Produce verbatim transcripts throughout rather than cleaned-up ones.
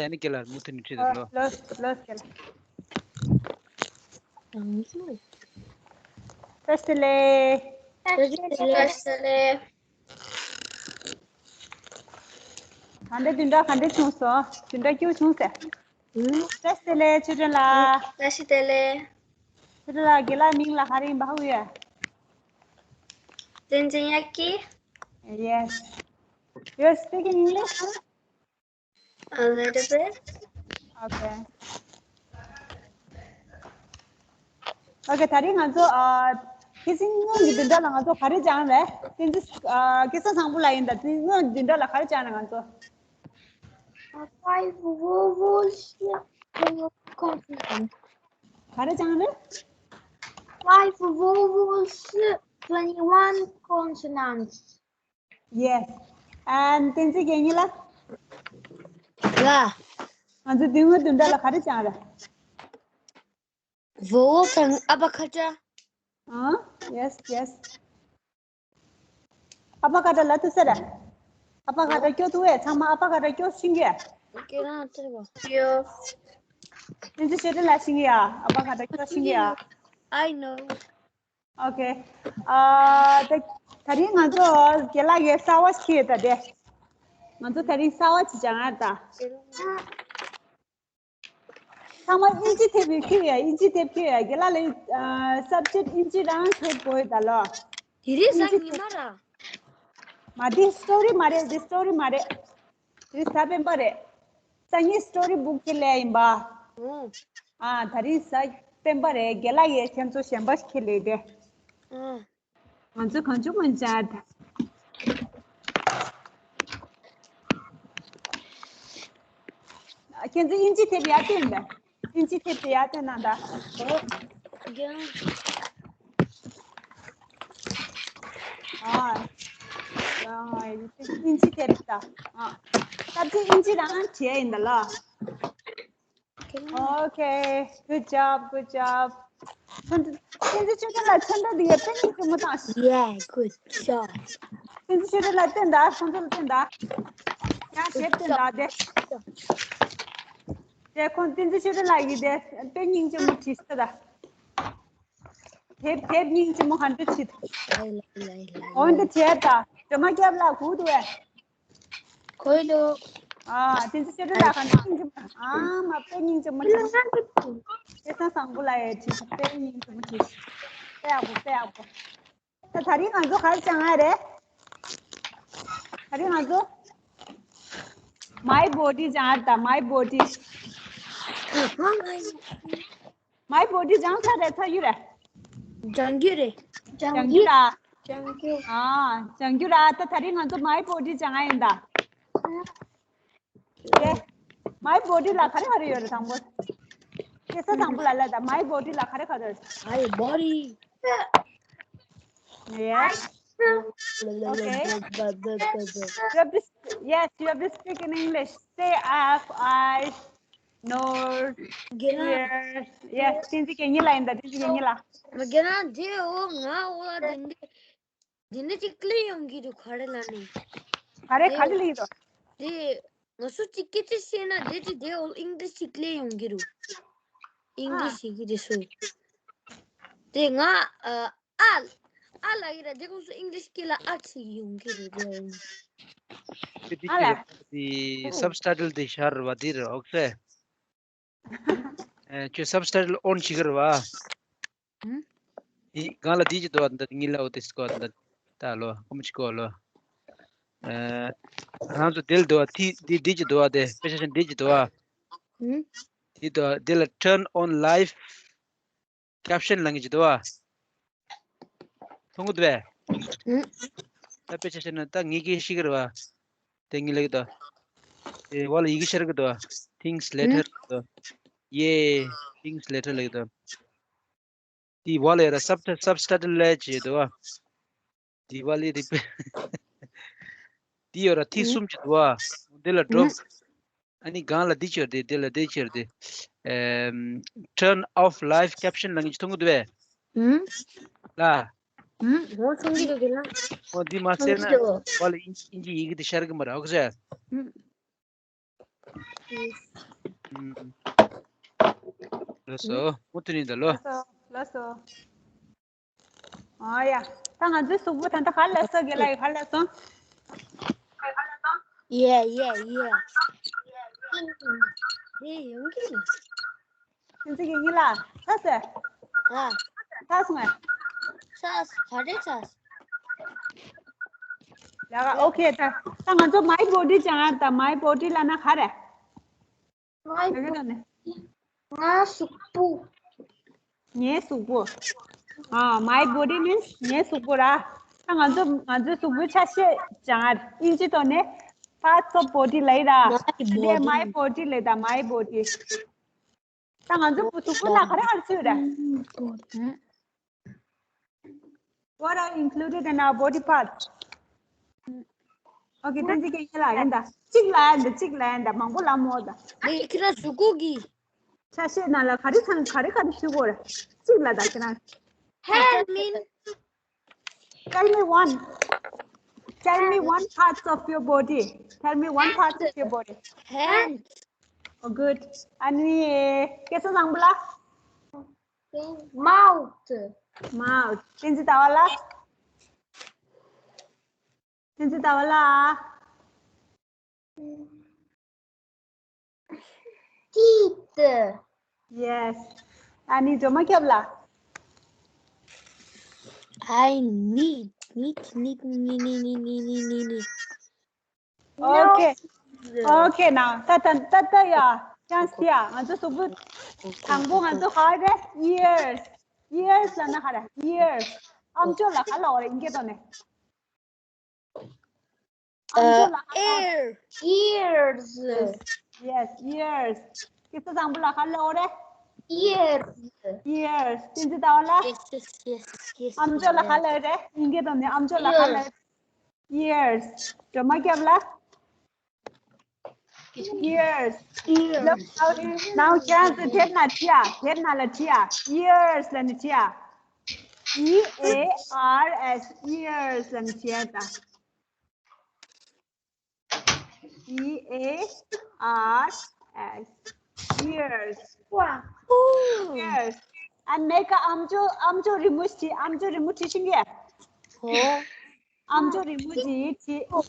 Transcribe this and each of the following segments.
ཡ་ནི་ཀེ་ལ་མུ་མཐུད་ནས་ཁྲིད་དང་ལོ། ལོས་ལོས་ཀེ་ལ། བཀྲ་ཤིས་བདེ་ལེགས། བཀྲ་ཤིས་བདེ་ལེགས། ག་འདྲ་བདུན་ཕྲག་ག་འདྲ་བྱུང་སོང་། བདུན་ཕྲག་སྐྱིད་པོ་བྱུང་ཟེར། བཀྲ་ཤིས་བདེ་ལེགས་ཆོས་སྒྲོན་ལགས། བཀྲ་ཤིས་བདེ་ལེགས། ཆོས་སྒྲོན་ལགས་རྒན་ལགས་མིང་ལ་ག་རེ་ཡིན་པ་ཧ་གོ་ཡོད། བསྟན་འཛིན་དབྱར་སྐྱིད། Yes. You're speaking English? A little bit. Okay. Okay, ད་རིང་ང་ཚོ་ཨ་ཁྱེད་ཚོ་སྔོན་གྱི་བདུན་ཕྲག་ལ་ང་ཚོ་ག་རེ་སྦྱངས་རེད། བསྟན་འཛིན་ཨ་སྐལ་བཟང་བཟང་པོ་ལགས་ཡིན་ད། དེ་སྔོན་བདུན་ཕྲག་ལ་ག་རེ་སྦྱངས་རེད་ང་ཚོ། Five vowels, twenty-one consonants. ག་རེ་སྦྱངས་རེད། Five vowels, twenty-one consonants. Yes. And བསྟན་འཛིན་རྒན་ཡོལ་ལགས། ལ། ང་ཚོ་བདུན་སྔོན་བདུན་ཕྲག་ལ་ག་རེ་སྦྱངས་རེད། Vowel དང་ཨ་པ་ཁ་ཏྲ། ཨ། Yes, yes. ཨ་པ་ཁ་ཏྲ་ལབ་ཐུབ་ས་རེད། ཨ་པ་ཁ་ཏྲ་སྐྱོར་ཐུབ་པས། ཚང་མ་ཨ་པ་ཁ་ཏྲ་སྐྱོར་ཤེས་ཀྱི་ཡ། ཁྱེད་རང་ལྟར་བ། ཡོ། བསྟན་འཛིན་ཆོས་སྒྲོན་ལགས་ཤེས་ཀྱི་ཡ། ཨ་པ་ཁ་ཏྲ་སྐྱོར་ཤེས་ཀྱི་ཡ། I know. Okay. ཨ་ད་ད་རིང་ང་ཚོ་རྒན་ལགས་ཀྱིས་གསར་པ་ཞིག་ཁྱེར་ཡོད་ད་དེ། ང་ཚོ་ད་རིང་གསར་པ་ཞིག་སྦྱང་ཡ་ད། ཚང་མ་ཨིན་ཇི་དེབ་ཁྱེར་ཡོད། ཨིན་ཇི་དེབ་ཁྱེར་ཡོད། རྒན་ལགས་ལ་ཨ་subject ཨིན་ཇི་རང་ཁྱེར་དགོས་ཡོད་ད་ལོ། དེ་རིང་གཟའ་ཉི་མ་ར། མ་དེ་story མ་རེད། དེ་story མ་རེད། དེ་རིང་གཟའ་སྤེན་པ་རེད། སང་ཉིན་story book ཁྱེར་ལེ་ཡིན་པ། ཨོ། ཨ་ད་རིང་གཟའ་སྤེན་པ་རེད། རྒན་ལགས་ཡས་ཁྱེད་ཚོ་གཞན་པ་ཞིག་ཁྱེར་ལེ་དེ། ཨ། ང་ཚོ་གང་བྱུང་མང་བྱུང་ཨ། ཁྱེད་ཚོ་ཨིན་ཇི་དེབ་ཡར་བཏོན་ད། ཨིན་ཇི་དེབ་དེ་ཡར་བཏོན་གནང་ད། ཨོ། རྒན། ཨ། ཨིན་ཇི་དེབ་ད། ཨ། ད་དེ་ཨིན་ཇི་རང་བྲིས་ཡིན་ད་ལ། Okay, good job, good job. ཚོན་ཁྲ། བསྟན་འཛིན་ཆོས་སྒྲོན་ལགས་ཚོན་ཁྲ་འདི་ཡ་དཔེ་སྙིང་རྗེ་མོ་བཏང་ཤག Yeah, good job. བསྟན་འཛིན་ཆོས་སྒྲོན་ལགས་བསྟན་ད། ཚོན་ཁྲ་ལ་བསྟན་ད། ཡང་དེབ་བསྟན་ད་དེ། དེ་ཁོང་བསྟན་འཛིན་ཆོས་སྒྲོན་ལགས་ཀྱིས་དེ་དཔེ་སྙིང་རྗེ་མོ་བྲིས་ཤག་ད། དེབ་དེབ་སྙིང་རྗེ་མོ་ག་འདྲ་བྲིས་ད། འོན་ཏེ་བྲིས་ད། སྒྲོལ་མ་སྐྱབས་ལགས་སྒུག་འདུག་བས། ཁོས་ལོ། ཨ། བསྟན་འཛིན་ཆོས་སྒྲོན་ལགས་ག་འདྲ་སྙིང་རྗེ་མོ། ཨ་མ་དཔེ་སྙིང་རྗེ་མོ་བྲིས། སྐལ་བཟང་བཟང་པོ་ལགས་ཡས་བྲིས་དཔེ་སྙིང་རྗེ་མོ་བྲིས། དཔེ་ཡག་པོ་དཔེ་ཡག་པོ། ད་ད་རིང་ང་ཚོ་ག་རེ་སྦྱང་ཡ་རེད། ད་རིང་ང་ཚོ་my body སྦྱང་ཡ་ད། my body། my body སྦྱང་ཚར་རེད། ཚར་རྒྱུ་རེད། སྦྱང་རྒྱུ་རེད། སྦྱང་རྒྱུ་ར། སྦྱང་རྒྱུ། ཨ། སྦྱང་རྒྱུ་ར། ད་ད་རིང་ང་ཚོ་my body སྦྱང་ཡ་ཡིན་ད། ཡེ། my body ལ་ག་རེ་ག་རེ་ཡོད་རེད་དང་པོ། སྐལ་བཟང་བཟང་པོ་ལགས་ལ་ད་my body ལ་ག་རེ་ག་རེ་ཡོད། My body. Yes. Okay. You have to, yes, you have to speak in English. Say I have eyes, nose, ears. Yes, བསྟན་འཛིན་རྒན་ཡོལ་ལགས་ཡིན་ད། བསྟན་འཛིན་རྒན་ཡོལ་ལགས། རྒན་ལགས་འདི་འོ་ང་འོ་འདི་འདི། འདི་ནི་ཅིག་ཀླད་ཡོང་གི་འདུག་ག་རེ་ལབ་ནི། ག་རེ་ག་རེ་ལབ་ཀྱི་འདུག་དེ་ང་ཚོ་ཅིག་སྐད་ཆ་བཤད་ན་དེ་ཅིག་དེ་འོ་ཨིང་ལིཤ་ཅིག་ཀླད་ཡོང་གི་འདུག་ཨིང་ལིཤ་ཡི་གེ་དེ་ཚོ། དེ་ང་ཨ་ཨ་ཨ་ལབ་ཀྱི་ར། དེ་ཁོང་ཚོ་ཨིང་ལིཤ་སྐད་ལ་ཨ་ཅིག་ཡོང་གི་རེད་དེ། དེ་ཨ་ལ། དེ་སབ་ཊའི་ཊལ་དེ་ཤར་བ་དེ་རེད། ཨོ་ཁེ། ཨེ། ཁྱོད་སབ་ཊའི་ཊལ་ཨོན་བྱེད་ཀྱི་རེད་བ། ཧུམ། འདི་སྒང་ལ་འདི་ཅིག་འདུག་བ། འདི་ངི་ལ་འོ་དེ་སྐོར་འདི་ད་ལོ་ཁོ་མོ་ཅིག་གོ་ལོ། ཨེ། རང་ཚོ་དེ་ལ་འདུག་བ། དེ་འདི་འདི་ཅིག་འདུག་བ། དེ་དཔེ་ཆ་ཆེན་འདི་ཅིག་འདུག་བ། ཧུམ། འདི་འདུག་བ། འདི་ལ་turn on live caption ལབ་མཁན་ཅིག་འདུག་བ། མཐོང་གི་འདུག་བས། ཧུམ། ད་དཔེ་ཆ་བཤད་ན་ད་ངེད་ཀྱིས་ཤེས་ཀྱི་རེད་བ། དེ་ངེད་ལ་གི་ད། དེ་བ་ལ་ཡི་གེ་ཤར་གི་འདུག་བ། Things later ལ་གི་ད། ཡེ། Things later ལ་གི་ད། དེ་བ་ལ་ཡ་ར་སབ་ཊའི་སབ་ཊའི་ཊལ་ལ་བྱེད་འདུག་བ། དེ་བ་ལ་རིག་པའི། དེ་ཡོད་ར། དེ་གསུམ་གྱི་འདུག་བ། དེ་ལ་ཌོབ། ཨ་ནི་སྒང་ལ་འདི་ཅིག་ཡོད་དེ། དེ་ལ་འདི་ཅིག་ཡོད་དེ། ཨེམ། Turn off live caption ལབ་མཁན་ཅིག་མཐོང་གི་འདུག་བས། ཧུམ། ལ། ཧུམ། ངོ་མཚུངས་ཀྱི་འདུག་གི་ན། འོ་འདི་མ་ཟེར་ན་མཚུངས་ཀྱི་འདུག་བ་ལ་ཨིན་ཨིན་ཇི་ཡི་གེ་དེ་ཤར་གི་མ་རེད། ཨོ་ཁེ། ཧུམ། ལགས་སོ། མུ་མཐུད་ནས་ད་ལོ། ལགས་སོ། ལགས་སོ། ཨ་ཡ། ད་ང་ཚོའི་གཟུགས་པོ་ད་ལྟ་ག་ལ་སོང་། ག་ལ་ག་ལ་སོང་། ཡེ་ཡེ་ཡེ། ཡེ་ཡོང་གི་རེད། ཁྱེད་ཚོ་གི་ཡིན་ལ། ཚ་ཟེར། ཨ། ཚ་སོང་ངས། ཚ་ག་རེ་ཚ། ལ་ཨོ་ཁེ། ད་ད་ང་ཚོ་my body སྦྱང་ཡ། ད་my body ལབ་ན་ག་རེ། ང་གཟུགས་པོ། ངའི་གཟུགས་པོ། ཨ། my body means ངའི་གཟུགས་པོ་ར། ད་ང་ཚོ་ང་ཚོའི་གཟུགས་པོའི་ཆ་ཤས་སྦྱང་ཡ། ཨིན་ཇི་ཐོག་ནས་parts of body ལབ་ཡ་ར། my body. my body ལབ་ད། my body། ད་ང་ཚོའི་གཟུགས་པོ་ལ་ག་རེ་ག་རེ་ཚུད་རེད། What are included in our body parts? Okay, བསྟན་འཛིན་སྐྱིད་ལ་ཡིན་ད། གཅིག་ལ་ཡིན་ད། གཅིག་ལ་ཡིན་ད། མང་པོ་ལ་མོ་ད། འདི་ཁྱེད་རང་གཟུགས་པོ་གི་ཆ་ཤས་ནང་ལ་ག་རེ་ཚང་ག་རེ་ག་རེ་ཚུད་དགོས་རེད། གཅིག་ལ་ད་ཁྱེད་རང་། Hand. Tell me one. Tell me one parts of your body. Tell me one parts of your body. Hand. Oh, good. ཨ་ནི་སྐད་ཆ་བཟང་པོ་ལ། Mouth. Mouth. བསྟན་འཛིན་ཟླ་བ་ལ། བསྟན་འཛིན་ཟླ་བ་ལ། Teeth. Yes. ཨ་ནི་སྒྲོལ་མ་སྐྱབས་ལ། I need, need, need, need, need, need, need, need. Okay. Okay, now. ད་ད་ད་ད་ཡ། chance ཡ། ང་ཚོ་གཟུགས་པོ་དང་པོ་ང་ཚོ་ག་རེ། ears. ears ལབ་ན་ག་རེ། ears. ཨམ་ཅོག་ལ་ག་ལབ་དགོས་རེད། ཨིན་སྐད་ཐོག་ནས། ཨམ་ཅོག་ལ་ག་ལབ། Ear. ears. Yes, ears. སྐད་ཆ་བཟང་པོ་ལ་ག་ལབ་དགོས་རེད། ears. ears. བསྟན་འཛིན་ཟླ་བ་ལ། Yes, yes, yes, yes. ཨམ་ཅོག་ལ་ག་ལབ་རེད། ཨིན་སྐད་ཐོག་ནས་ཨམ་ཅོག་ལ་ག་ལབ། ears. སྒྲོལ་མ་སྐྱབས་ལ། ears. Ears. Now, now chance དེབ་ནང་བྲིས་ཡ། དེབ་ནང་ལ་བྲིས་ཡ། ears ལབ་ནས་བྲིས་ཡ། E A R S, ears ལབ་ནས་བྲིས་ཡ་ད། E A R S, ears. Wow. ears. And make a ཨམ་ཅོག་ཨམ་ཅོག་རི་མོ་བྲིས། ཨམ་ཅོག་རི་མོ་བྲིས་ཤིང་གི། ཨོ། ཨམ་ཅོག་རི་མོ་ཅིག་བྲིས།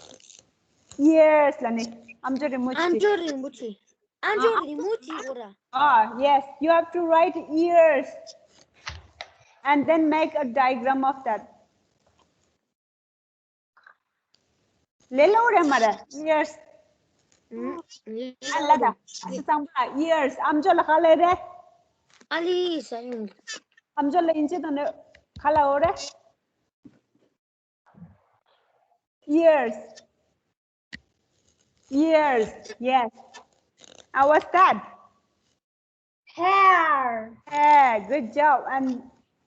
ears ལབ་ནས་ཨམ་ཅོག་རི་མོ་ཅིག་ཨམ་ཅོག་རི་མོ་ཅིག་ཨམ་ཅོག་རི་མོ་ཅིག་ཨོ་ར། Ah, yes, you have to write ears and then make a diagram of that. ལེ་ལོ་རེད་མ་རེད། ears. ཨ་ལ་ད། ཨ་ཙི་ཚང་མ་ears. ཨམ་ཅོག་ལ་ག་ལབ་རེད། ཨ་ལི་ས་ཡིན། ཨམ་ཅོག་ལ་ཨིན་ཇི་ཐོག་ནས་ག་ལབ་དགོས་རེད། ears. ears. Yes. Uh, what's that? Hair. Hair. Good job. And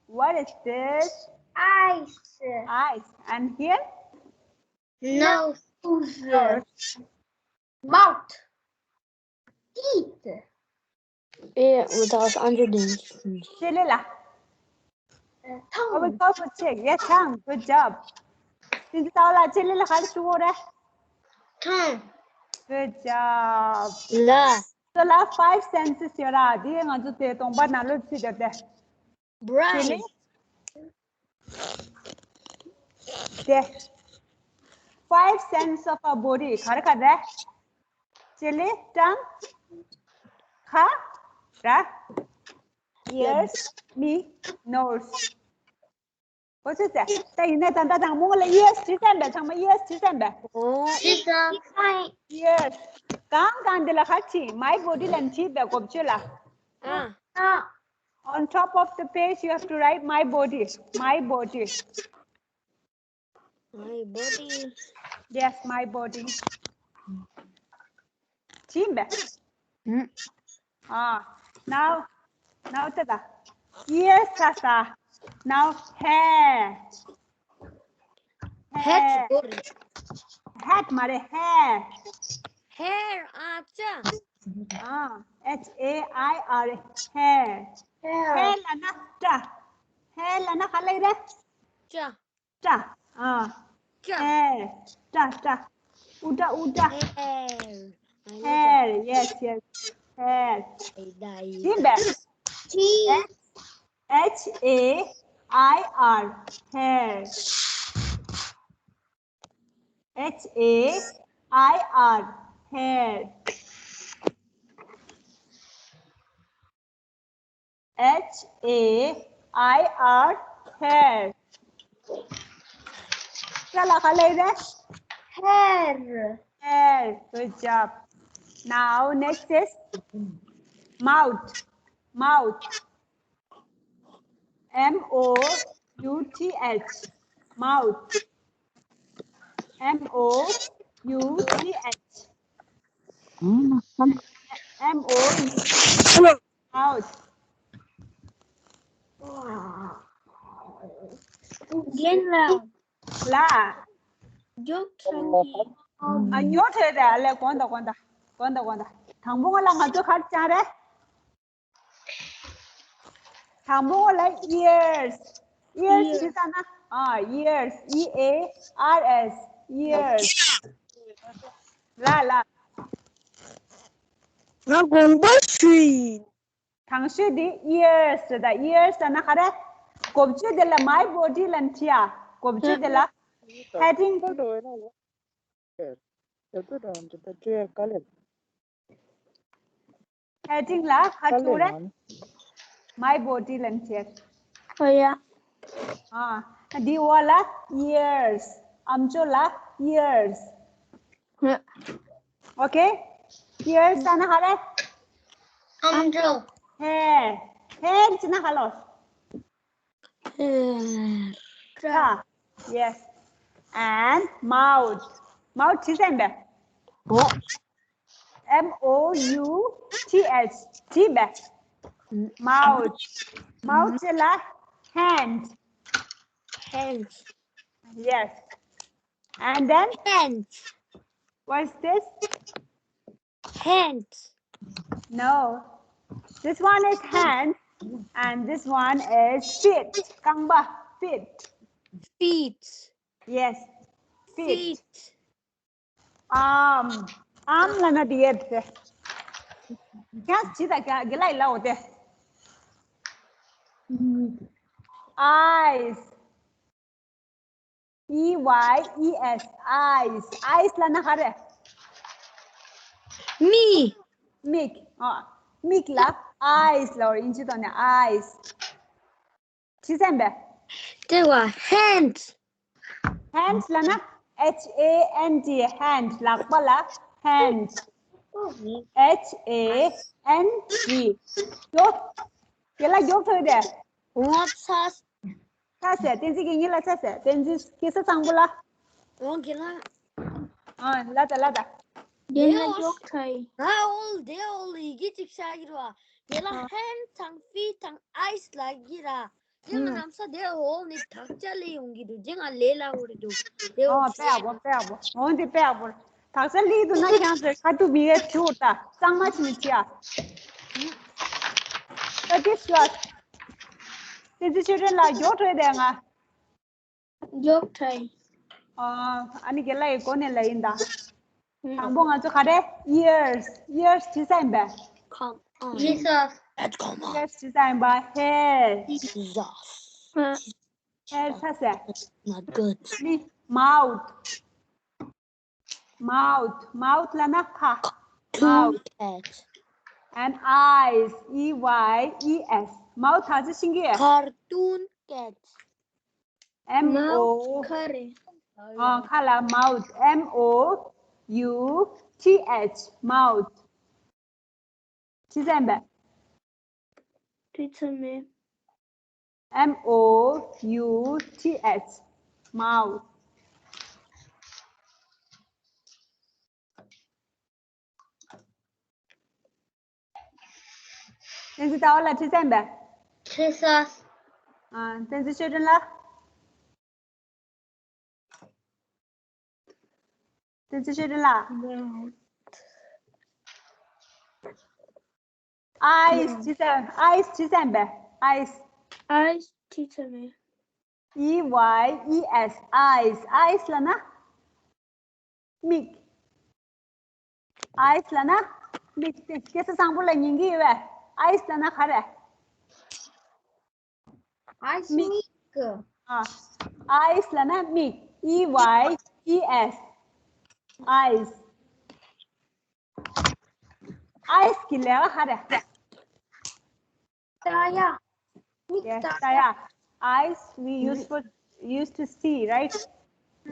what is this? Eyes. Eyes. And here? Nose. Nose. Mouth. Teeth. Eh, without underneath. ལྕེ་ལེ་ལ། ཐང་། I will go for check. Yes, tongue. Good job. བསྟན་འཛིན་ཟླ་བ་ལ་ལྕེ་ལེ་ལ་ག་རེ་ཞུ་དགོས་རེད། ཐང་། Good job. ལ། So, ལ་five senses ཡོད་ར། དེ་ང་ཚོ་དེ་གདོང་པ་ནང་ལོགས་ཚུད་བསྡད་དེ། Brain. དེ། Five senses of our body ག་རེ་ག་རེ། ལྕེ་ལེ། ཐང་། ཁ། ར། ears, me, nose. ཨོ་ཙི་ཙི། ད་ཡིན་ན་ད་ད་དང་མོ་ལ་ears བྲིས་ཙམ་པས། ཚང་མ་ears བྲིས་ཙམ་པས། ཨོ། བྲིས་ཙམ། ears གང་གང་འདི་ལ་ཁ་ཕྱེ། my body ལ་ནི་བྲིས་པའི་གོ་བཅོས་ལ། ཨ། ཨ། On top of the page, you have to write my body. My body. My body. Yes, my body. བྲིས་པས། ཨ། Now, now ད་ད། ears ད་ད། Now hair. Head. Head མ་རེད། hair. Hair. ཨ་ཅག་ཨ། H A I R. hair. Hair ལབ་ན་སྐྲ། hair ལབ་ན་ག་ལབ་རེད། སྐྲ། སྐྲ། ཨ། སྐྲ། hair. སྐྲ་སྐྲ། ཨུ་སྐྲ་ཨུ་སྐྲ། Hair. Hair, yes. yes, hair. ཡིན་པས། T H A I R, hair. H A I R, hair. H A I R, hair. Kya laga le re? Hair. Hair. Good job. Now next is mouth. Mouth. M O U T H. Mouth. M O U T H. M O U T H. Mouth. རྒན་ལགས། ལ། མགྱོགས་དྲགས་ཀྱི། ཨ་མགྱོགས་དྲགས་རེད། ཨ་ལས་གོང་དང་གོང་དང་གོང་དང་གོང་དང་། དང་པོ་ང་ལ་ང་ཚོ་ག་རེ་སྦྱངས་རེད། དང་པོ་ལ་ears. ears ཅི་ཟེར་ན། ཨ། ears. E A R S. ears. ལ་ལ། ང་དགོངས་པ་ཞུ་ཡིན། དང་ཤོས་དེ་ears རེད་ད། ears ཟེར་ན་ག་རེ། གོ་བཅོས་དེ་ལ་my body ལ་འབྲི་ཡ། གོ་བཅོས་དེ་ལ་heading. heading ལ་ཁ་ཆུ་རེ། my body ལ་འབྲི་ཡ། ཨོ་ཡ། ཨ། འདི་འོག་ལ་ears. ཨམ་ཅོག་ལ་ears. Okay? ears ཟེར་ན་ག་རེ། ཨམ་ཅོག hair. hair ཟེར་ན་ག་ལོ། hair. ཁ། yes. And mouth. mouth ཅི་ཟེར་ན་བས། ཨོ། M O U T H. ཅི་བས། mouth. mouth ཅེ་ལ་hand. hand. yes. And then hand. What's this? hand. No. This one is hand and this one is feet. རྐང་པ། feet. feet. yes. feet. feet. arm. arm ལ་ན་དེ་ཡས་དེ། ཁྱེད་ཅི་ད་ག་གི་ལ་ཡི་ལ་འོ་དེ། eyes. E Y E S, eyes. eyes ལ་ན་ག་རེ། མིག་མིག་ཨ། མིག་ལ་eyes ལ་འོ་ཡིན་ཅི་དོ་ནས་eyes. ཅི་ཟེར་བས། དེ་བ་hand. hand ལ་ན་H A N D, hand. ལག་པ་ལ་hand. H A N D. ཡོ། དེ་ལ་མགྱོགས་ཐོས་དེ། ངོ་ཚ། ཚ་ཟེར། བསྟན་འཛིན་གྱི་གཉིས་ལ་ཚ་ཟེར། བསྟན་འཛིན་སྐྱེ་ས་གཙང་པོ་ལ། འོང་གི་ལ། ཨ། ལ་ད་ལ་ད། དེ་ལ་མགྱོགས་ཐོས། ང་ཨོལ་དེ་ཨོལ་ཡི་གེ་གཅིག་བཤད་ཀྱི་རེད་བ། དེ་ལ་hand དང་feet དང་eyes ལ་གི་ར། དེ་ང་ནམ་ས་དེ་ཨོལ་ནི་དག་ཆ་ལས་ཡོང་གི་འདུག་དེ་ང་ལས་སླ་བོ་རེད་འདུག་དེ་ཨོ་ཨོ་དཔེ་ཡག་པོ། དཔེ་ཡག་པོ། འོན་ཏེ་དཔེ་ཡག་པོ། དག་ཆ་ལས་འདུག་ན་ཁྱང་ཚོས་ཁ་ཐུག་མི་ཡས་བྲིས་འོ་ད། གཙང་མ་ཞིག་མི་བྱེད་ཨ། ད་དེ་ཤོད། དེ་ཚེ་ཆོས་སྒྲོན་ལགས་མགྱོགས་བྲོས་དེ་ང་། མགྱོགས་བྲོས། ཨ། ཨ་ནི་རྒན་ལགས་ཡི་གོ་ནས་ལ་ཡིན་ད། དང་པོ་ང་ཚོ་ག་རེ། ears. ears ཅི་ཟེར་ཡིན་པས། ཁམས། ཨ། ears ཅི་ཟེར་ཡིན་པ། hair. hair ཚ་ཟེར། ནི་mouth. mouth. mouth ལ་ན་ཁ། mouth. and eyes. E Y E S. mouth ད་ཅི་ཤིང་གི། cartoon cat. M O. ཁ་རེད། ཨ། ཁ་ལ་mouth. M O U T H, mouth. ཅི་ཟེར་ཡིན་པས། བྲིས་ཚར་མེད། M O U T H, mouth. བསྟན་འཛིན་ཟླ་བ་ལགས་བྲིས་ཚར་ཡིན་པས། བྲིས་ཚར། ཨ། བསྟན་འཛིན་ཆོས་སྒྲོན་ལགས། བསྟན་འཛིན་ཆོས་སྒྲོན་ལགས། eyes བྲིས་ཚར། eyes བྲིས་ཚར་ཡིན་པས། eyes. eyes བྲིས་ཚར་མེད། E Y E S, eyes. eyes ལ་ན། མིག eyes ལ་ན། མིག་དེ་སྐད་ཆ་བཟང་པོ་ལ་ཉན་གྱི་ཡོད་པས། Eyes ལབ་ན་ག་རེ། Eyes མིག་མིག་ཨ། Eyes ལབ་ན་མིག E Y E S. Eyes. Eyes གི་ལས་ཀ་ག་རེ། ལྟ་ཡ། མིག་Yes, ལྟ་ཡ། Eyes we use for, use to see, right?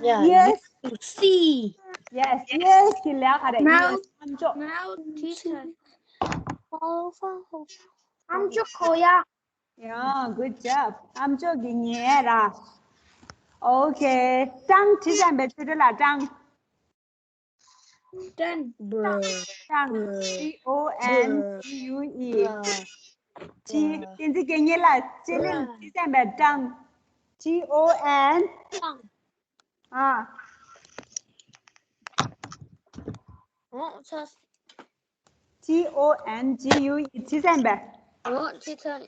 Yeah, ears to see. Yes, ears གི་ལས་ཀ་ག་རེ། Mouth. Ears ཨམ་ཅོག Mouth, teacher. ཨམ་ཅོག་གོ་ཡ། Yeah, good job. ཨམ་ཅོག་གི་ཉན་ར། Okay. ཀྲང་བྲིས་ཙམ་པའི་ཚེ་ལ་ཀྲང་། Tongue. Tongue. T O N G U E. T. བསྟན་འཛིན་དགེ་བསྙེན་ལགས་ལྕེ་ལེབ་བྲིས་ཙམ་པའི་ཀྲང་། T O N. ཨ། ཨོ་ཚ། T O N G U E བྲིས་ཙམ་པའི། ཨོ་ཚ་ཚ།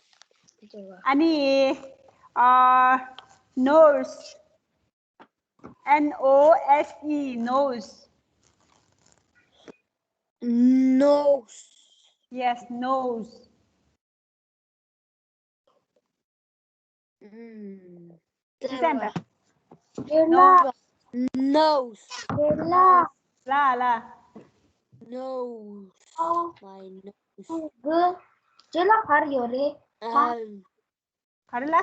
ཨ་ནི། ཨ། Nose. N O S E, nose. Nose. Yes, nose. Mm. December. Nose. Nose. ལ་ལ། Nose. My nose. ག་རེ་ལ་ག་རེ་ཡོད་རེད། Um, ག་རེ་ལ། ཨ།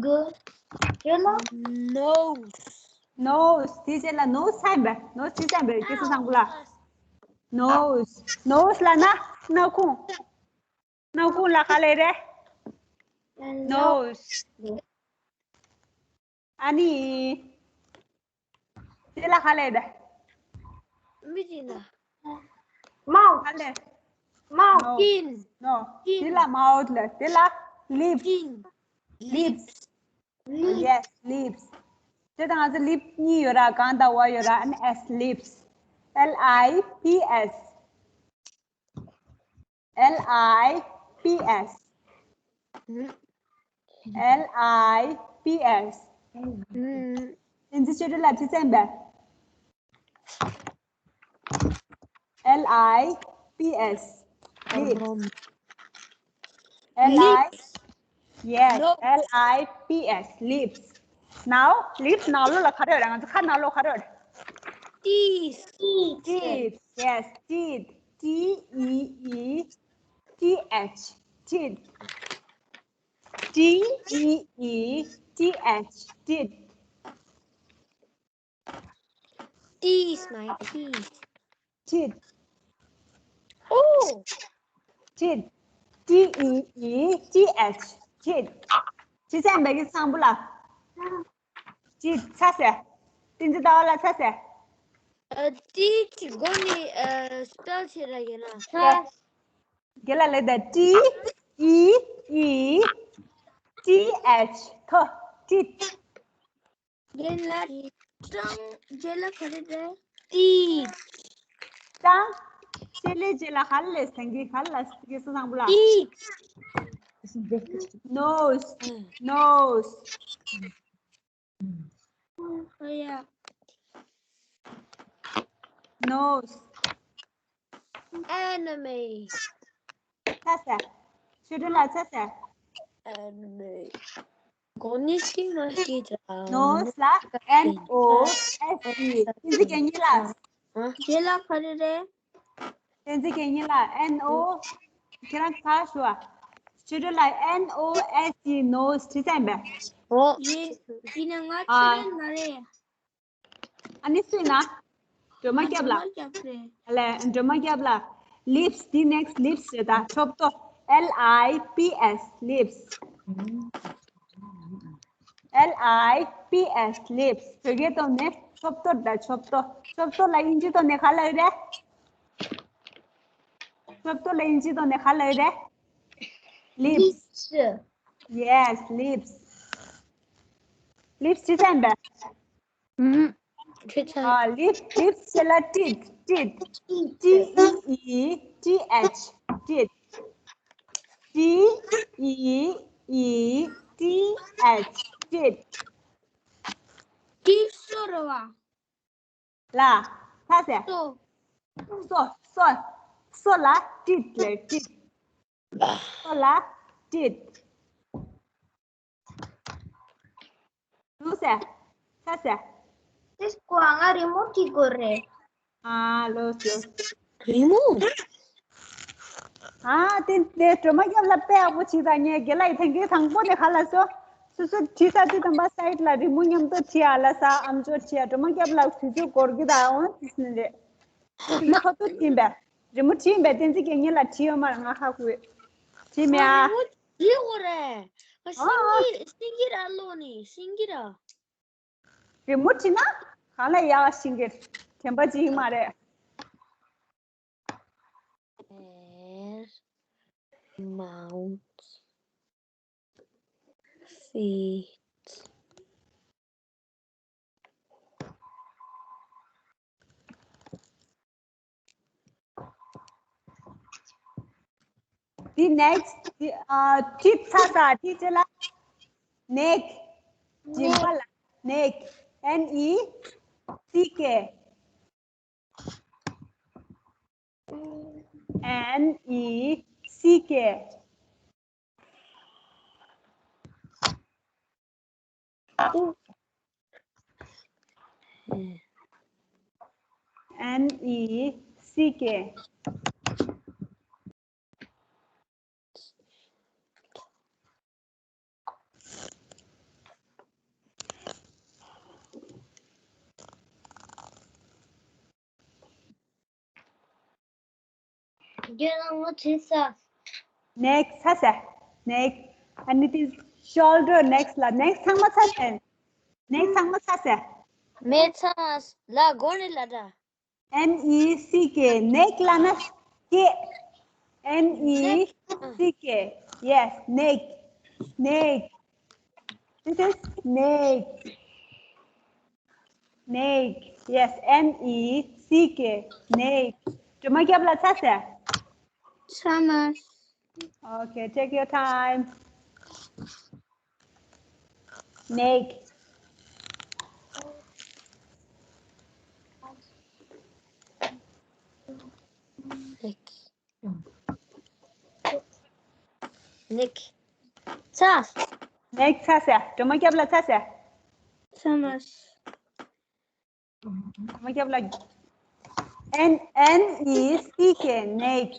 ག་རེ་ལ། Nose. Nose. དེ་རྗེས་ལ་nose ཚ་ཡིན་པས། nose དེ་ཚ་ཡིན་པས། སྐད་ཆ་བཟང་པོ་ལ། Nose. Nose ལབ་ན་སྣ་ཁུང་། སྣ་ཁུང་ལ་ག་ལབ་རེད། Nose. ཨ་ནི། དེ་ལ་ག་ལབ་རེད། མི་གཅིག་ལ། Mouth. ག་ལབ། Mouth. No. Chin. No. Chin. དེ་ལ་mouth ལབ། དེ་ལ་lips. Chin. Lips. Lips. Yes, lips. དེ་དང་ང་ཚོ་lip གཉིས་ཡོད་ར། གང་དང་བ་ཡོད་ར། ཨ་ནི་S, lips. L I P S. L I P S. L I P S. བསྟན་འཛིན་ཆོས་སྒྲོན་ལགས་བྲིས་ཚར་བས། L I P S. Lips. L I. Yes. L I P S. Lips. Now, lips ནང་ལོགས་ལ་ག་རེ་ཡོད་རེད། ང་ཚོ་ཁ་ནང་ལོགས་ག་རེ་ཡོད་རེད། Teeth. Teeth. Yes, teeth. T E E T H. Teeth. T E E T H. Teeth. Teeth, my teeth. Teeth. Oh. Teeth. T E E T H. Teeth. བྲིས་ཚར་བས་ཀྱི་ཚང་པོ་ལ། Teeth ཚར་ཟེར། བསྟན་འཛིན་ཟླ་བ་ལགས་ཚར་ཟེར། ཨ། teeth གོ་ནི་ཨ་spell བྱེད་ར་ཡིན་ན། རྒན་ལགས་ལབ་དང་། T E E T H. ཐོ། Teeth. རྒན་ལགས། ཀྲང་རྗེས་ལ་ག་རེ་རེད། Teeth. ཀྲང་། ལྕེ་ལེབ་རྗེས་ལ་ག་ལབ་ཟེར་གྱི། ག་ལབ་ཟེར་གྱི་སོ་སང་པོ་ལ། Teeth. Nose. Nose. Oh, yeah. Nose. Anime. ཚར་ཟེར། ཆོས་སྒྲོན་ལགས་ཚར་ཟེར། Anime. གོ་ནི་ཤེས་མ་ཤེས་ཀྱང་། Nose ལ་N O S E། བསྟན་འཛིན་དགེ་བསྙེན་ལགས། ཨ། རྗེས་ལ་ག་རེ་རེད། བསྟན་འཛིན་དགེ་བསྙེན་ལགས། N O། ཁྱེད་རང་ཚར་ཞུ་བ། ཆོས་སྒྲོན་ལགས། N O S E, nose བྲིས་ཚར་བས། ཨོ། ཡིན། ཡིན་ན་ང་ཨ། ཆོས་སྒྲོན་མ་རེད། ཨ་ནི་སུ་ཡིན་ན། སྒྲོལ་མ་སྐྱབས་ལགས། སྒྲོལ་མ་སྐྱབས་རེད། ཨ་ལས། སྒྲོལ་མ་སྐྱབས་ལགས། Lips། དེ་next lips རེད་ད། མཆུ་ཏོ། L I P S, lips. L I P S, lips. བོད་སྐད་ཐོག་ནས་མཆུ་ཏོ་ད། མཆུ་ཏོ། མཆུ་ཏོ་ལ་དབྱིན་ཇི་ཐོག་ནས་ག་ལབ་རེད། མཆུ་ཏོ་ལ་དབྱིན་ཇི་ཐོག་ནས་ག་ལབ་རེད། Lips. Yes, lips. Lips བྲིས་ཚར་བས། ཨུམ། བྲིས་ཚར། ཨ། lips, lips བྱས་ལ་teeth, teeth. T E E T H, teeth. T E E T H, teeth. Teeth སུ་རེད་བ། ལ། ཚར་ཟེར། སོ། སོ། སོ། སོ་ལ་ཏིད་ལབ། ཏིད། སོ་ལ་ཏིད། ལོས་ཟེར། ས་ཟེར། དེ་སྐུ་ང་རི་མོ་བྲིས་དགོས་རེད། ཨ་ལོས་ལོས། རི་མོ། ཨ་དེ་དེ་སྒྲོལ་མ་སྐྱབས་ལགས་དཔེ་ཡག་པོ་བྲིས་དང་། ངས་རྒན་ལགས་ཡི་ཐེངས་གི་དང་པོ་ནས་ག་ལ་སོ། སོ་སོ་བྲིས་ས་དེ་དམ་པ་སའིད་ལ་རི་མོ་མཉམ་དུ་བྲིས་ཨ་ལ་ས། ཨམ་ཅོག་བྲིས་ཨ། སྒྲོལ་མ་སྐྱབས་ལགས་དུས་ཚོད་འགོར་གི་ད་འོང་དེ་ནས་རེད། དེ་ཁ་ཐུག་བྲིས་པས། རི་མོ་བྲིས་པས་བསྟན་འཛིན་རྒྱལ་མཚན་ལགས་བྲིས་ཡོད་མ་རེད། ང་ཧ་གོ་ཡོད། བྲིས་མེད་ཨ། རི་མོ་བྲིས་དགོས་རེད། ཨ་ཤིང་གི་ཤིང་གི་ར་ལོ་ནི་ཤིང་གི་ར། རི་མོ་བྲིས་ན་གང་ལ་ཡག་ཤིང་གི་དྲན་པ་ཅིག་མ་རེད། Air mount feet. The next, the, uh, teeth ས་ས་teeth ལ་neck. མཇིང་པ་ལ་neck. N E C K. N E C K. N E C K. རྒན་ལགས་ང་བྲིས་ས། neck ས་ས། neck. And it is shoulder next ལ་neck ཚང་མ་ས་ས། neck ཚང་མ་ས་ས། མེད་ཚང་ལ་སྒོ་ནས་ལ་འདྲ། N E C K. neck ལ་ན་སྐེ། N E C K. Yes, neck. neck. This is neck. neck. Yes, N E C K. neck. སྒྲོལ་མ་སྐྱབས་ལགས་ཚ་ཟེར། ཚ་མ། Okay, take your time. neck. neck. neck. ཚ། neck ཚ་ཟེར། སྒྲོལ་མ་སྐྱབས་ལགས་ཚ་ཟེར། ཚ་མ། སྒྲོལ་མ་སྐྱབས་ལགས། N, N E C K, neck.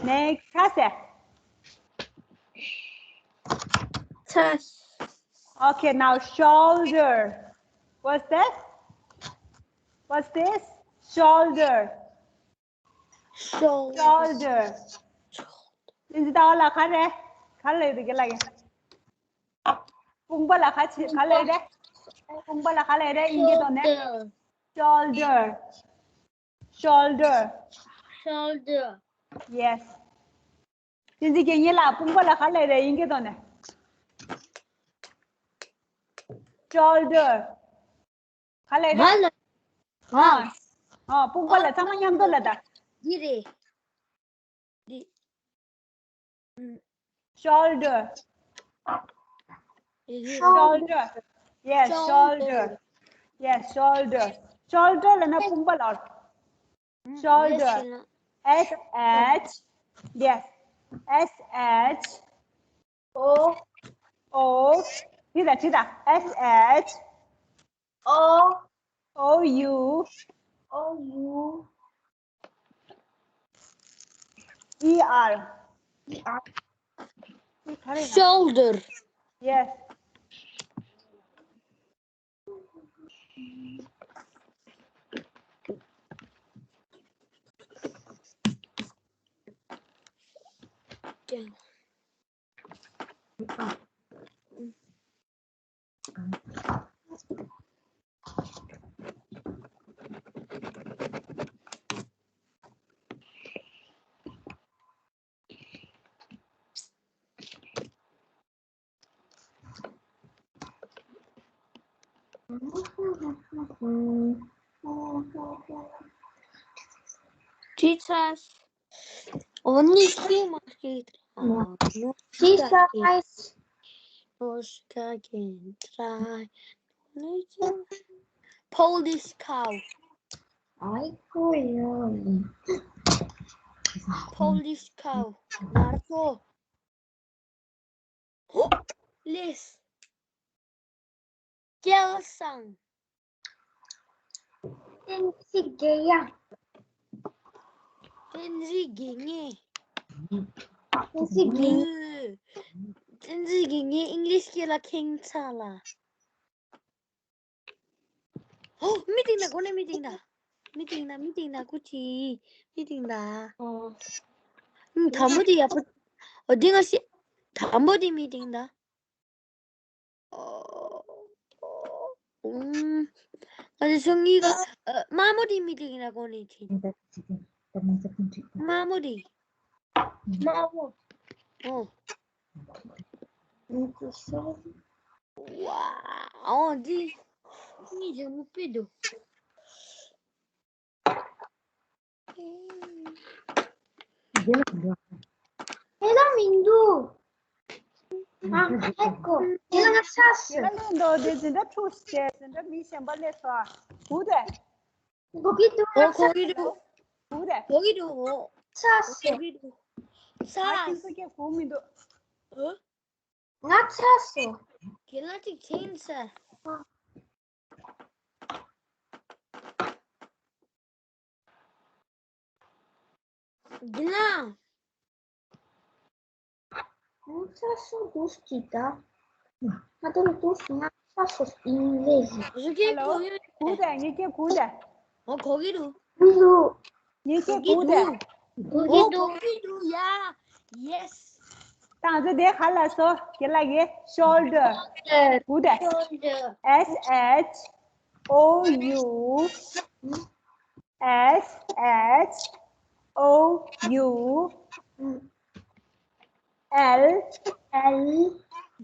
neck ཚ་ཟེར། ཚ། Okay, now shoulder. What's that? What's this? shoulder. shoulder. shoulder. དེ་འདི་ལྟ་བ་ལ་ག་རེ། ག་ལ་ཡོད་དེ་ག་ལ་ཡོད། དཔུང་པ་ལ་ག་ཆེ་ག་ལ་ཡོད་རེད། དཔུང་པ་ལ་ག་ལ་ཡོད་རེད། ཨིན་སྐད་ཐོག་ནས། shoulder. shoulder. shoulder. Yes. དེ་འདི་ག་ཉེ་ལ་དཔུང་པ་ལ་ག་ལ་ཡོད་རེད། ཨིན་སྐད་ཐོག་ནས། shoulder. ག་ལ་རེད། ང་ལ། ང་། ཨ། ཨ། དཔུང་པ་ལ་ཚང་མ་མཉམ་དུ་ལ་ད། འདི་རེད། འདི། shoulder. འདི་རེད། shoulder. Yes, shoulder. shoulder. Yes, shoulder. shoulder ལ་ན་དཔུང་པ་ལ། shoulder. S H. Yes. S H. O. O. ཁྲིད་ད་ཁྲིད་ད། S H. O. O U. O U. E R. E R. shoulder. Yes. Jesus. Only she must eat. Jesus. Oscar can try. Polish cow. Ai, cool. Polish cow. Нарко. Лес. སྐལ་བཟང་། བསྟན་འཛིན་དགེ་ཡག་བསྟན་འཛིན་དགེ་བསྙེན། བསྟན་འཛིན་དགེ་བསྙེན། བསྟན་འཛིན་དགེ་བསྙེན་ཨིང་ལིཤ་སྐད་ལ་ཁེངས་ཚ་ལ། ཧོ། མི་དེ་ན་གོ་ནས་མི་དེ་ན། མི་དེ་ན་མི་དེ་ན་ཀུ་ཅི། མི་དེ་ན། ཨོ། ཨུམ། དང་པོ་དེ་ཡག་པོ། ཨོ་དེ་ང་ཤེས། དང་པོ་དེ་མི་དེ་ན། ཨོ། ཨུམ། ང་ཚོ་སོ་གཉིས་ཀ། ཨ། དམར་མོ་དེ་མི་དེ་ན་གོ་ནས་ཅི། དམར་མོ་དེ། དམར་མོ་དེ། ཨོ། ཝའོ། འདི་གཉིས་ལྗང་མོ་དཔེ་འདུག་དེ་ལ་མི་འདུག་ཨ། ཧེ་གོ། དེ་ལ་ང་ཚ་སོང་། དེ་ལ་ལེན་འདུག་དེ་འཛིན་གྲྭ་འཁྲུགས་བྱས། འཛིན་གྲྭ་མི་གཞན་པ་སླེབས་སོང་། གུ་དེ། གོ་གི་འདུག་ཨོ། གོ་གི་འདུག་གུ་དེ། གོ་གི་འདུག་ཨོ། ཚ་སོང་། གོ་གི་འདུག་ཚ། ང་ཁྱིམ་སུ་སྐད་གོ་མི་འདུག་ཨོ། ང་ཚ་སོང་། དེ་ལ་ཅིག་ཕྱིན་ས། དེ་ལ། ང་ཚ་སོང་། དུས་ཀྱི་ད། ང་ད་ལ་དུས་ང་ཚ་སོང་། ཨིན་ལེ་ཟི། རི་ཀེ། ཧེ་ལོ། གོ་ཡོད། གུ་དེ། ངེད་ཀྱི་གུ་དེ། ཨོ། གོ་གི་འདུག་གུ་འདུག་ངེད་ཀྱི་གུ་དེ། གོ་གི་འདུག་གོ་གི་འདུག་ཡ། ཡེ་སི། ད་ང་ཚོ་དེ་ག་ལ་སོ། དེ་ལ་གི་ཤོལ་ཌར། གུ་དེ། ཤོལ་ཌར། S H O U S H O U L L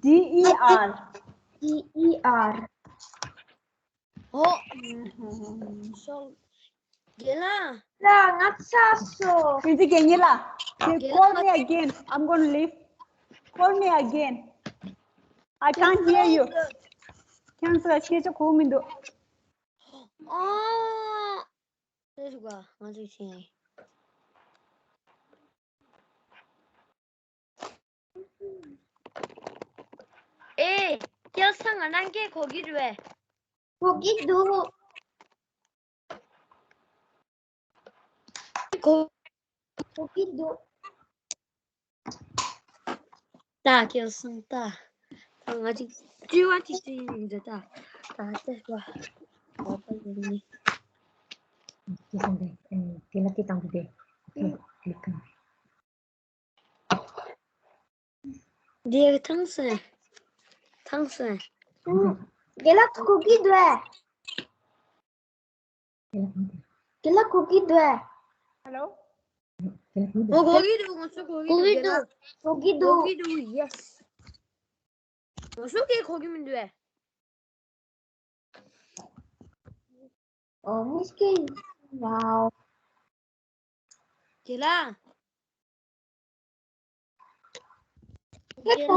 D E R. D E R. ཨོ། ཤོལ། དེ་ལ། ལ་ང་ཚ་སོང་། དེ་ཚེ་རྒན་ཡིན་ལ། དེ། དེ་ལ། Call me again. I'm gonna leave. Call me again. I can't hear you. ཁྱེད་ཚོ་སྐད་ཆ་གོ་མི་འདུག་ཨོ། ལྟོས་ཤོག་ག་ང་ཚོས་བྱས། ཨེ། སྐལ་བཟང་། ང་རང་སྐད་གོ་གི་རེད་པས། གོ་གི་འདུག་གོ། གོ་གི་འདུག་ད་སྐལ་བཟང་། ད། ད་ང་ཅིག་དྲི་བ་ཅིག་དྲིས་ཡིན་འདི་ད། ད་ལྟ་བ། ཨོ་པ་ཡིན་ནི། སྐལ་བཟང་དེ། ཨེ། དེ་ལ་དེ་བཏང་གི་དེ། ཨོ་ཁེ། ཀླིག་གང་། དེ་ཐང་སོང་། ཐང་སོང་། ཨུ། དེ་ལ་གོ་གི་འདུག་ཨེ། དེ་ལ་གོ་གི་འདུག་ཨེ། ཧེ་ལོ། ཨོ། གོ་གི་འདུག་ང་ཚོ་གོ་གི་འདུག་གོ་གི་འདུག་གོ་གི་འདུག་ཡེ་སི། ང་ཚོ་སྐད་གོ་གི་མི་འདུག་ཨེ། ཨོ། མི་སྐད། ཝའོ། དེ་ལ། དེ་ལ།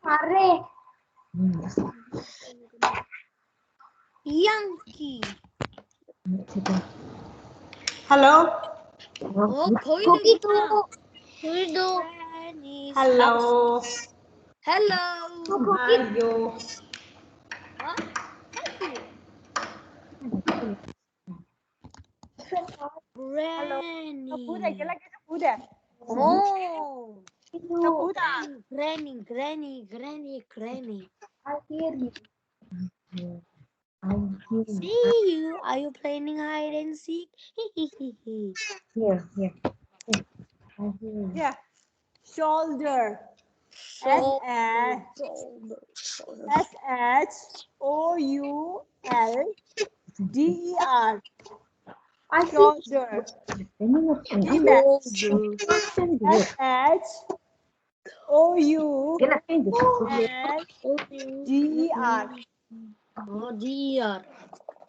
མ་རེད། ཡང་གི། ཧེ་ལོ། ཨོ། གོ་གི་འདུག་གོ་གི་འདུག་གོ་གི་འདུག་ཧེ་ལོ། ཧེ་ལོ། གོ་གི་འདུག་ཨ། ཧ། ཧ། ཧེ་ལོ། གུ་དེ། དེ་ལ་སྐད་ཆ་གུ་དེ། ཨོ། ད་གུ་དང་། Granny, granny, granny, granny. I hear you. I hear you. See you. Are you playing hide and seek? Here, here. I hear you. Yeah. Shoulder. S Shoulder. H. Shoulder. S H O U L D E R. I think Shoulder. Let me not think. Read that. Shoulder. S H O U L D E R. Oh, D E R.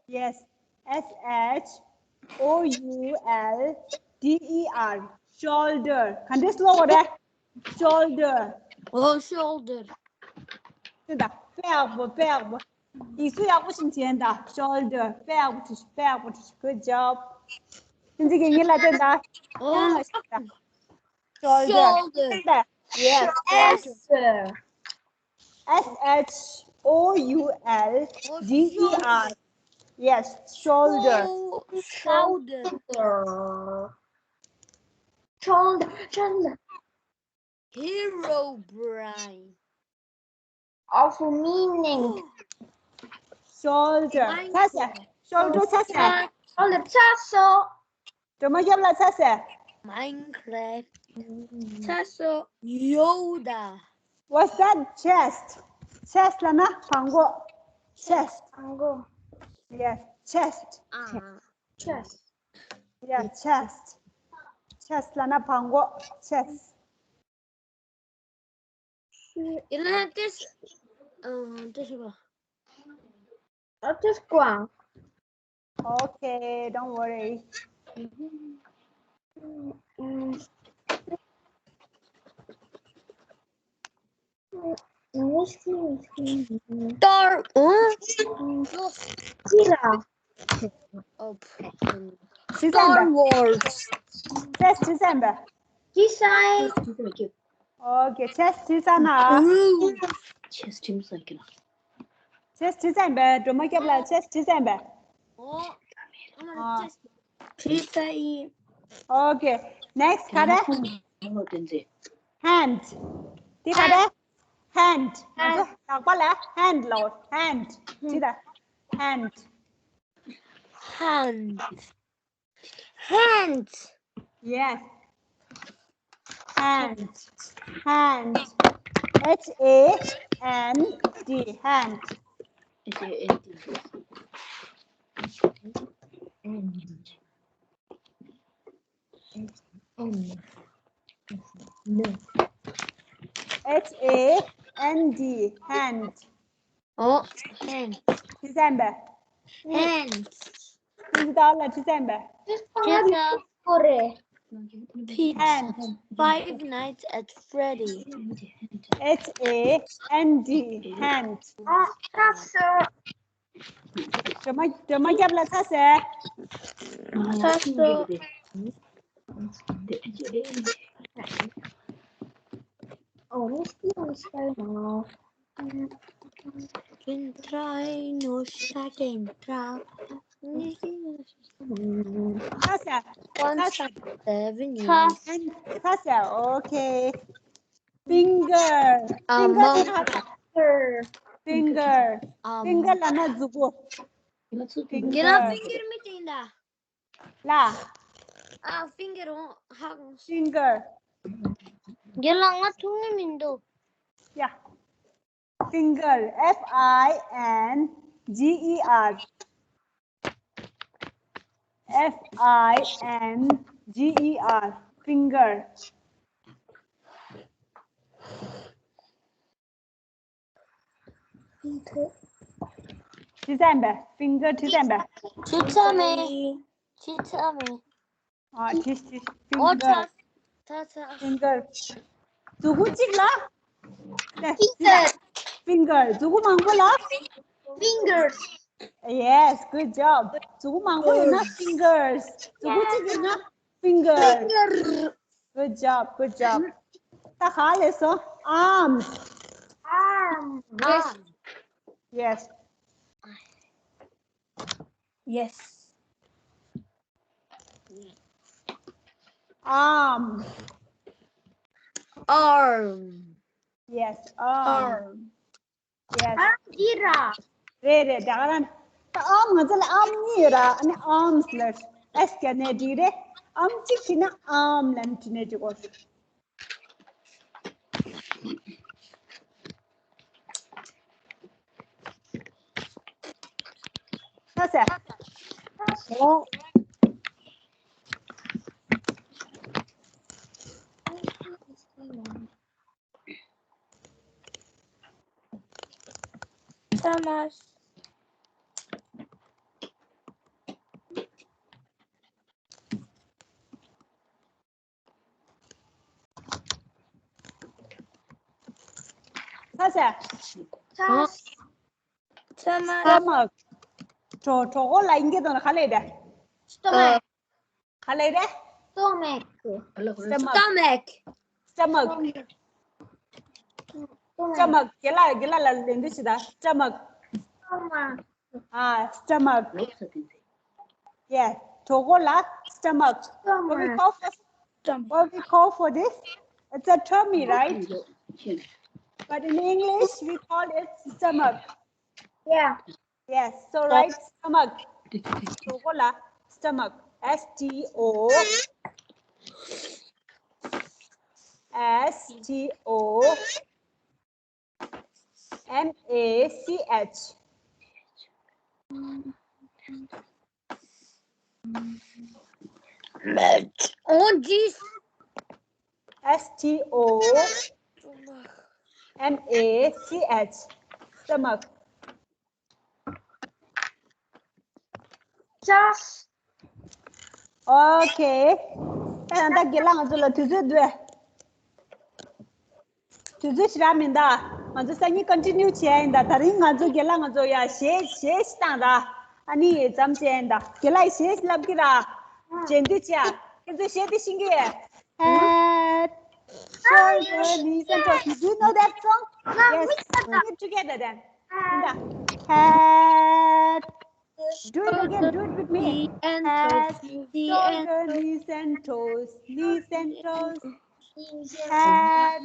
Yes. S H O U L D E R. Shoulder. ག་འདྲས་ཀློག་དགོས་རེད། Shoulder. Oh, shoulder. ད་དཔེ་ཡག་པོ། དཔེ་ཡག་པོ། ཡིག་གཟུགས་ཡག་པོ་ཞིག་བྱས་ད། Shoulder. དཔེ་ཡག་པོ་བྲིས། དཔེ་ཡག་པོ་བྲིས། Good job. ཁྱེད་ཚོ་གིས་ངེད་ལ་བསྟན་ད། ཡང་ལ་ཞིག་ད། Shoulder. Shoulder. Yes. Shoulder. S H O U L D E R. Yes, shoulder. Shoulder. Shoulder. Shoulder. Herobrine. Of meaning. Shoulder. ཚ་ཟེར། shoulder ཚ་ཟེར། Shoulder ཚ་སོ། སྒྲོལ་མ་རྒྱབ་ལ་ཚ་ཟེར། Minecraft. ཚ་སོ། Yoda. What's that? Chest. Chest ལབ་ན་བྲང་ཁོག chest. བྲང་ཁོག Yes, chest. ཨ། Chest. Yeah, chest. Chest ལབ་ན་བྲང་ཁོག chest. ཡིན་ན་ཏིས། ཨ། ཏིས་གོ། ཨ། ཏིས་གོ། Okay, don't worry. Star. ཅི་ལ། ཨོ། Star Wars. Chess ཅི་ཟེར་བས། ཅི་ཟེར། Okay, chess ཅི་ཟེར་ན། Chess ཅི་ཟེར་གི་ན། Chess ཅི་ཟེར་བས། སྒྲོལ་མ་སྐྱབས་ལ་chess ཅི་ཟེར་བས། ཨོ། ཨ། ཅི་ཟེར་ཡིན། Okay, next ག་རེ། Hand. དེ་ག་རེ། hand. ང་ཚོ་ལག་པ་ལ་hand ལབ། hand. ཅི་ད། hand. Hand. Hand. Yes. Hand. Hand. H A N D. Hand. H A N D. Hand. H A N D. H A N D. Hand. ཨོ། hand. December. Hand. December. Pizza. Hand. Five Nights at Freddy. H A N D. Hand. ཨ། ཚ་སོ། སྒྲོལ་མ། སྒྲོལ་མ་རྒྱབ་ལ་ཚ་ཟེར། ཚ་སོ། Oh, this thing is going on. Can try, no shot and try. ཚ་ཟེར། ཚ་ཟེར། Seven years. ཚ་ཟེར། Okay. Finger. ཨ། མ། Finger. Finger. ཨ། མ། Finger ལབ་ན་མཛུབ་གུ། Finger. Finger མི་དེ་འདྲ། ལ། ཨ། Finger འོ། ཧ། Finger. རྒན་ལགས། ང་ཐུག་ནི་མི་འདུག Yeah. Finger. F I N G E R. F I N G E R. Finger. December. Finger. December. Teacher me. Teacher me. ཨ། ཏིས། ཏིས། ཨོ། Finger. ཚ། ཚ། ཚ། Finger. མཛུབ་གུ་གཅིག་ལ། Finger. Finger. མཛུབ་གུ་མང་པོ་ལ། Fingers. Yes, good job. མཛུབ་གུ་མང་པོ་ཡོད་ན་fingers. མཛུབ་གུ་གཅིག་ཡོད་ན་finger. Finger. Good job, good job. ད་ག་ལས་སོ། Arms. Arm. Yes. Arm. Yes. Yes. Arm. Arm. Yes, arm. Arm. Yes. Arm ཅི་ར། རེད་རེད། ད་ག་རང་། ད་arm ང་ཚོ་ལ་arm གཉིས་ཡོད་ར། ཨ་ནི་arms ལ་S རྒྱབ་ནས་བྲིས་རེད། arm གཅིག་བྲིས་ན་arm ལབ་ནས་བྲིས་ནས་འཇུག་གོ། ཚ་ཟེར། ཨོ། ཚ་མ། ཚ་ཟེར། Stomach. Stomach. གྲོད་གྲོད་ཁོག་ལ་ཨིན་སྐད་ཐོག་ནས་ག་ལབ་རེད། Stomach. ག་ལབ་རེད། Stomach. Stomach. Stomach. Stomach. རྒན་ལགས་རྒན་ལགས་ལ་ལན་འདེབས་ཞིག་དང་། Stomach. Stomach. Ah, stomach. Yeah, གྲོད་ཁོག་ལ་stomach. What we call for, what we call for this? It's a tummy, right? But in English, we call it stomach. Yeah. Yes, so right, stomach. གྲོད་ཁོག་ལ་stomach. S T O S T O M A C H. Oh, jeez. S T O M A C H. Stomach. Just. Okay. ད་ཡང་ད་རྒན་ལགས་ང་ཚོ་ལ་དུས་ཚོད་འདུག་དུས་ཚོད་ཞེ་དྲག་མི་འདུག་ང་ཚོ་སང་ཉིན་continue བྱེད་ཡ་ཡིན་ད། ད་རིང་ང་ཚོ་རྒན་ལགས་ང་ཚོ་ཡ་གཞས་གཞས་ཤིག་བཏང་ད། ཨ་ནི་མཚམས་བཅད་ཡིན་ད། རྒན་ལགས་གཞས་ཤིག་ལབ་ཀྱི་ར། རྗེས་མཐུད་བྱས། ཁྱེད་ཚོ་གཞས་དེ་ཤེས་ཀྱི། Head, shoulder, knees and toes. Do you know that song? Yes, we sing it together then. ཡིན་ད། Head, do it again, do it with me. Head, shoulder, knees and toes, knees and toes. Head,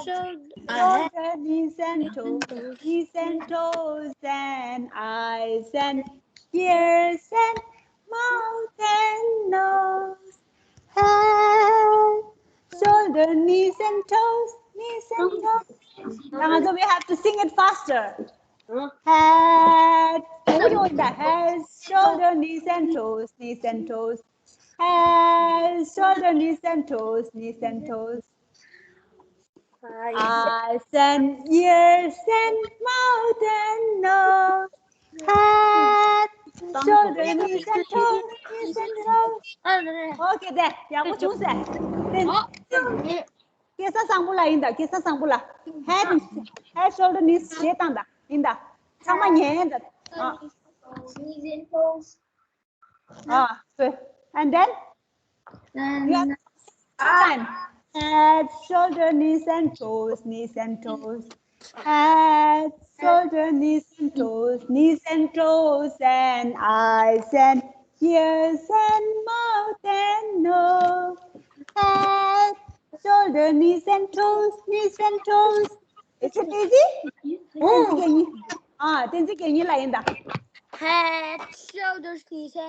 shoulder, knees and toes, knees and toes, and eyes and ears and mouth and nose. Head, shoulder, knees and toes, knees and toes. Now, so we have to sing it faster. Head, what do you want? Head, shoulder, knees and toes, knees and toes. Head, shoulder, knees and toes, knees and toes. Eyes and ears and mouth and nose. Head, shoulder, knees and toes, knees and toes. Okay, there. ཡག་པོ་བྱུང་ཟེར། དེ་སྐད་ཆ་བཟང་པོ་ལབ་ཡིན་ད། སྐད་ཆ་བཟང་པོ་ལབ། Head, head, shoulder, knees གཞས་བཏང་ད། ཡིན་ད། ཚང་མ་ཉན་ད། ཨ། Knees and toes. Ah, so, and then? You have to sing time. Head, shoulder, knees and toes, knees and toes. Head, shoulder, knees and toes, knees and toes, and eyes and ears and mouth and nose. Head, shoulder, knees and toes, knees and toes. Is it easy? བསྟན་འཛིན་རྒྱལ་གཉིས། ཨ། བསྟན་འཛིན་རྒྱལ་གཉིས་ལབ་ཡིན་ད། Head, shoulders, knees and